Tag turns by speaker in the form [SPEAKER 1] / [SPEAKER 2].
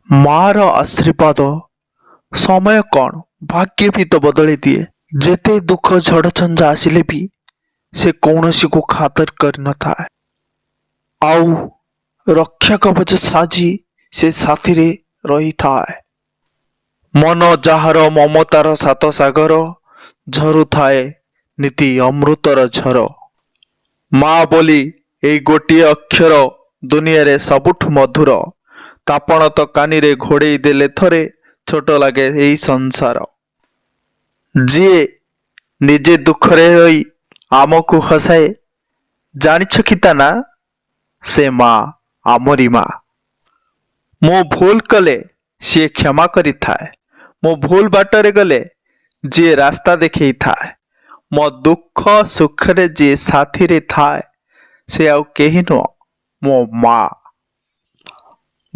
[SPEAKER 1] ମାର ଆଶୀର୍ବାଦ ସମୟ କ'ଣ, ଭାଗ୍ୟ ବି ତ ବଦଳେଇ ଦିଏ। ଯେତେ ଦୁଃଖ ଝଡ଼ ଝଞ୍ଜା ଆସିଲେ ବି ସେ କୌଣସିକୁ ଖାତର କରିନଥାଏ ଆଉ ରକ୍ଷା କବଚ ସାଜି ସେ ସାଥିରେ ରହିଥାଏ। ମନ ଯାହାର ମମତାର ସାତ ସାଗର, ଝରୁଥାଏ ନିତି ଅମୃତର ଝର। ମା ବୋଲି ଏଇ ଗୋଟିଏ ଅକ୍ଷର ଦୁନିଆରେ ସବୁଠୁ ମଧୁର। ତା ପଣତ କାନିରେ ଘୋଡ଼େଇ ଦେଲେ ଥରେ, ଛୋଟ ଲାଗେ ଏଇ ସଂସାର। ଯିଏ ନିଜେ ଦୁଃଖରେ ରହି ଆମକୁ ହସାଏ, ଜାଣିଛ କି ତା ନା? ସେ ମା, ଆମରି ମା। ମୁଁ ଭୁଲ କଲେ ସିଏ କ୍ଷମା କରିଥାଏ। ମୁଁ ଭୁଲ ବାଟରେ ଗଲେ ଯିଏ ରାସ୍ତା ଦେଖେଇଥାଏ, ମୋ ଦୁଃଖ ସୁଖରେ ଯିଏ ସାଥିରେ ଥାଏ, ସେ ଆଉ କେହି ନୁହଁ, ମୋ ମା।